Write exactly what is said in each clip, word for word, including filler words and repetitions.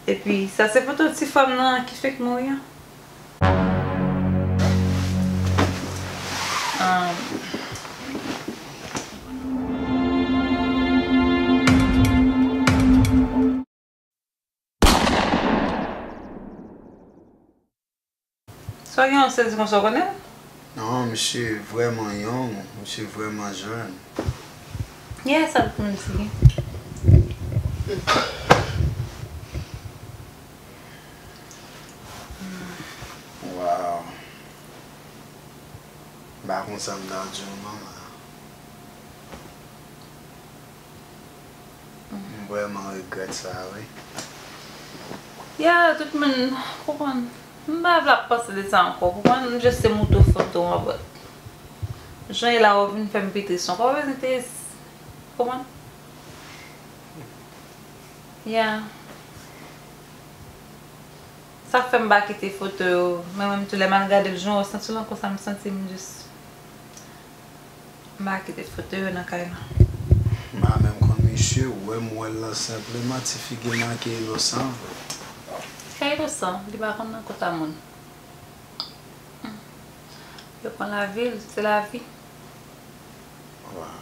Epi, sa se foto ti fanm nan ki fenk mouri an. Um, Sa gen yon sezi konsa, w konnen? Non, misye vrèman young, misye vrèman jèn. Yeah, sa l pou m di. Wow. M pa konn sa m ta di w non la. M vrèman regrèt sa, wi. Ya, tout moun, konprann. M pa vle ap panse de sa ankò, konprann. M jis te montre w foto an, but jan e la, w vin fè m pi tris ankò. W pa bezwen tris, konprann. Ya. Sa fè m pa kite foto yo. Mwen menm tou, lè m al gade l, jan w santi l ankò, sa m santi m jis. M pa kite foto yo nan kay la. M pa menm konn misye, ou wè m wè l la senpleman, ti figi l manke inosan vre. Ka inosan, li pa konn nan kota moun. Yo pran lavi l, se lavi. Wow.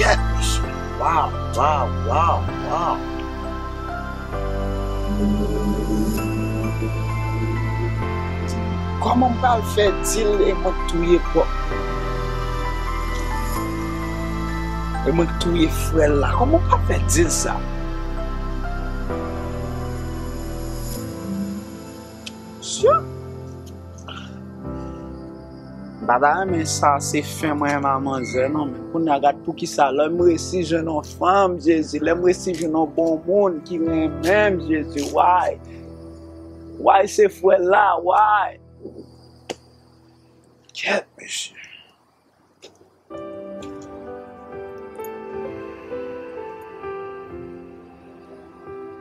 Kèt, mesye. Waw, waw, waw, waw. Kòman m pral fè di l e mwen k touye pwòp mwen? E mwen k touye frè l la. Kòman m pral fè di l sa? Sure. M pa ta renmen sa, se fen mwen renmen a manzè non, men kounye a gad poukisa lè m resi jwenn yon fanm, Jezi, lè m resi jwenn yon bon moun ki renmen m, Jezi, why? Why se frè la, why? Kèt, mesye.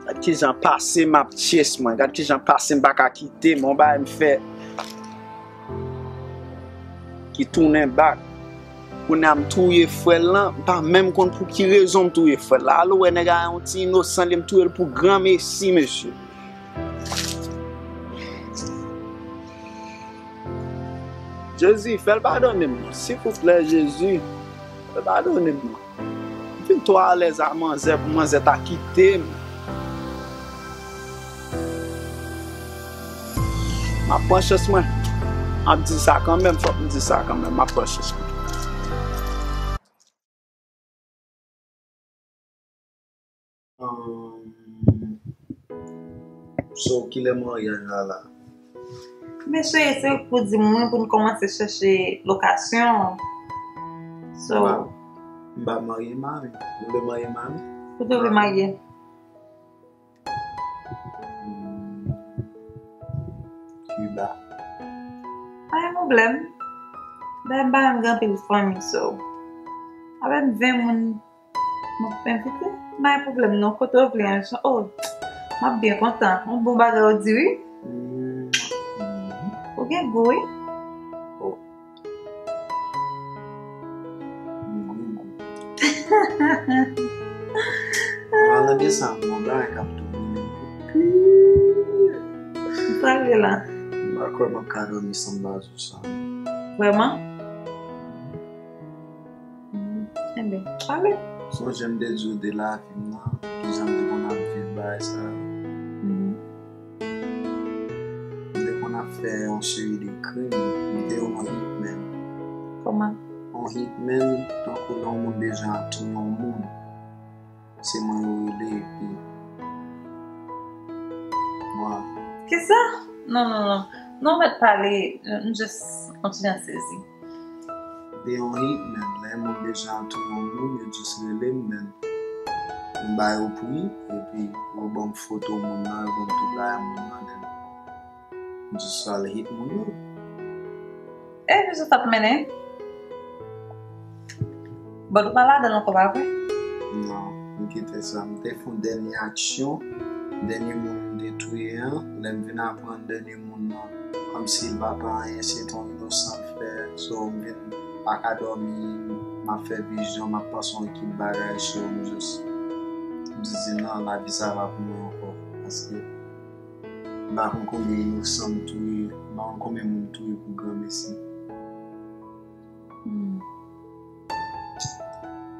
Gad kijan pase m ap chase mwen. Gad kijan pase m pa ka kite m. Yon bagay m fè ki tounen bak. Kounye a m touye frè l lan, m pa menm konn pou ki rezon m touye frè l la. Al wè nèg la yon ti inosan li, m touye l pou granmesi, mesye. Jezi, fè l padone m non, silvouplè, Jezi. Fè l padone m non. M fin twò alèz a manzè pou manzè ta kite m. M ap pran chans mwen. M ap di sa kanmenm, fòk m di sa kanmenm. M ap pran chans mwen. Ahn, so, kilè maryaj la la? Mesye, se pou di mwen pou n kòmanse chèche lokasyon. So, m pa, m pa marye, mami. Ou vle marye, mami? Ou te vle marye? Da. Pa gen pwoblèm. Dayè, m pa menm gen anpil fanmi, so. Avèk ven moun m ap envite, pa gen pwoblèm non. Kote w vle an, oh, m ap byen kontan. Yon bon bagay ou di wi. Mm, mm. Ou gen gou wi. Oh. M gen gou. An palan de sa, m gon bagay k ap tounen m. Sa vle la? M pa kwè m ap ka dòmi san m pa di w sa. Vrèman? Mm, enben, pale. Sonje m te di w de lavi m nan, kijan m te konn ap viv bagay sa yo. Mhm. M te konn ap fè yon seri de krim. M te yon hitman. Kòman? Yon hitman, tankou lè yon moun bezwen ap touye yon moun, se mwen yo rele, epi, vwala. Kisa? Non, non, non. Non, mèt pale, m jis kontinye sezi. M te yon hitman, lè moun bezwen ap touye yon moun, yo jis rele m, men m ba yo pri, epi yo ban m foto moun nan, yo ban m tout bagay moun nan, then m jis al hit moun nan. E, kisa w t ap mennen? But ou pa ladan l ankò, pa vre? Non, m kite sa. M te fè yon dènye aksyon, dènye moun m te touye an, lè m vin aprann dènye moun nan, kòmsi l pa t anyen, se t yon inosan l fè. So, m vin pa ka dòmi, m ap fè vizyon, m ap panse yon ekip bagay, so, m jis, m jis di non, lavi sa pa pou mwen ankò. Paske m pa konn konbyen inosan m touye, m pa konn konbyen moun m touye pou granmesi. Hmm.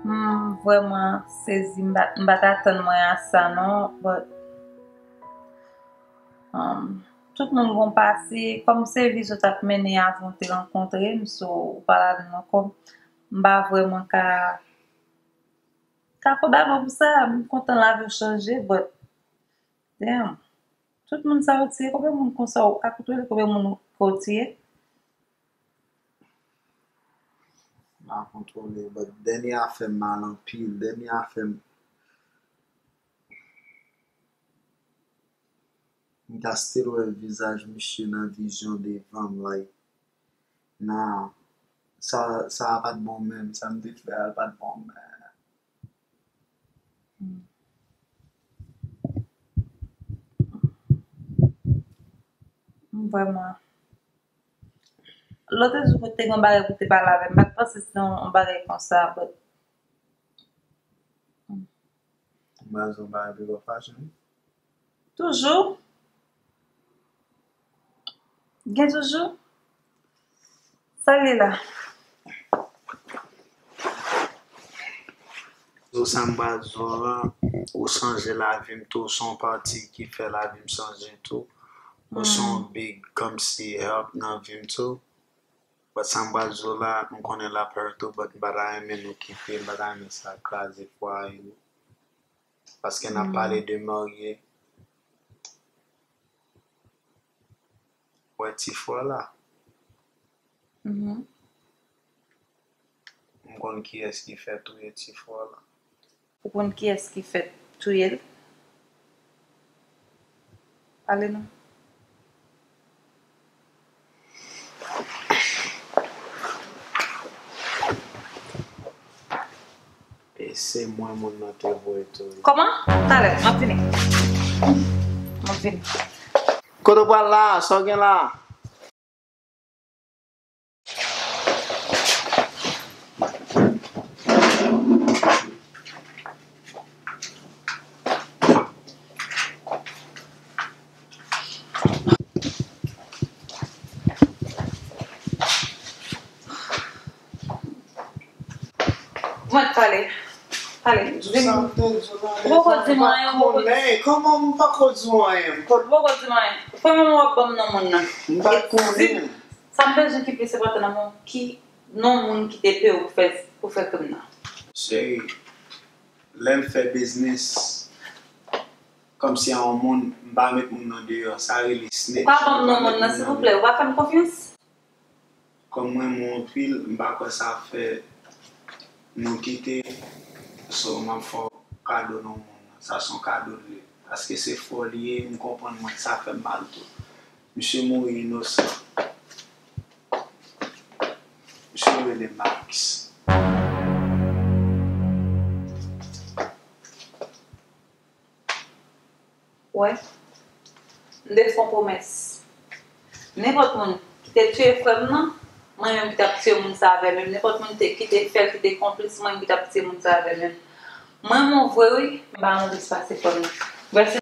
Hmm, vrèman sezi, m pa, m pa t atann mwen a sa non, but, um, tout moun gon pase, kòm se vi zòt ap mennen avan w te rankontre m, so ou pa ladan l ankò, m pa vrèman ka, ka kondane w pou sa, m kontan lavi w chanje, but, damn, tout moun sa yo tiye, konbyen moun konsa w ka kontwole, konbyen moun ke w tiye? M pa kontwole, but dènye afè m mal anpil, dènye afè m, m ta still wè vizaj misye nan vizyon devan m, like, nah, sa, sa a pa t bon menm, sa m te fè a pa t bon menm. Hmm. Vrèman. Lòt jou ou te gen yon bagay pou te pale avè m, m pa t panse se yon, yon bagay konsa, but. M pa di yon bagay pi bò fason. Toujou? Gen toujou? Sa li la? Zo sa m pral di w la, ou chanje lavi m tou, ou se yon pati ki fè lavi m chanje tou. Ou se yon big kòmsi help nan vi m tou. But sa m pral di w la, m konnen l ap hurt ou, but m pa ta renmen nou kite, m pa ta renmen sa kraze fwaye nou. Paske n ap pale de marye. Wè ti frè la. Mhm. M konn kiyès ki fè touye ti frè la. Ou konn kiyès ki fè touye l? Pale non. E se mwen moun nan te voye touye. Kòman? Talè, m ap vini. M ap vini. Kote w pral la? Sa w gen la? Mwen pale. Pale, vini. Sa m te di w la, ou poko di m anyen, ou poko di. Kòman m poko di w anyen? Ou poko di m anyen. Premyèman, w ap ban m non moun nan. M pa t konnen. Sa m bezwen ki plis enpòtan nan men w, ki non moun ki te peye w pou fè, pou fè krim nan? Cheri, lè m fè biznis, kòmsi a yon moun, m pa met moun nan deyò, sa rele snitch. Ou ka ban m non moun nan, silvouplè? Ou pa fè m konfyans? Kòm m renmen w anpil, m pa kwè sa fè nou kite, so m ap fè w kado non moun nan. Sa se yon kado l ye. Paske se frè w li ye, m konprann mwen, sa fè m mal tou. Misye mouri inosan. Misye rele Max. Wè, m te fè yon pwomès. Nenpòt moun ki te tiye frè m nan, mwen menm ki t ap tiye moun sa avè l menm. Nenpòt moun te, ki te fè l, ki te konplis, mwen menm ki t ap tiye moun sa avè l menm. Mwen renmen w vre wi, men m pa renmen w plis pase frè m nan. Vwè se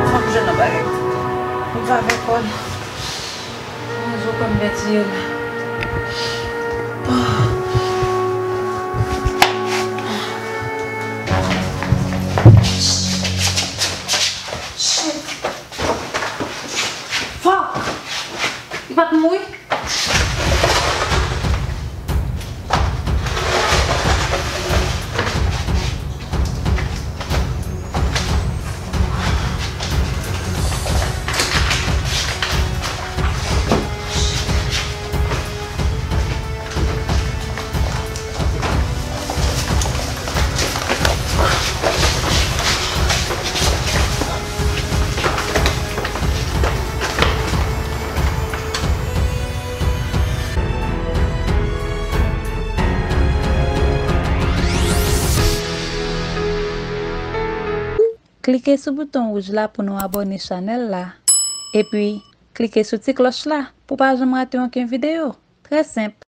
Fòk m jwenn nan bagay. Pou m fè avèk kò l. Mwen zo kòm bèt ye la. Shit. Fuck! Li pa t mouri? Klike sou bouton wouj la pou nou abòne chanèl la. Epi, klike sou ti klòch la pou pa janm rate okenn videyo. Trè senp.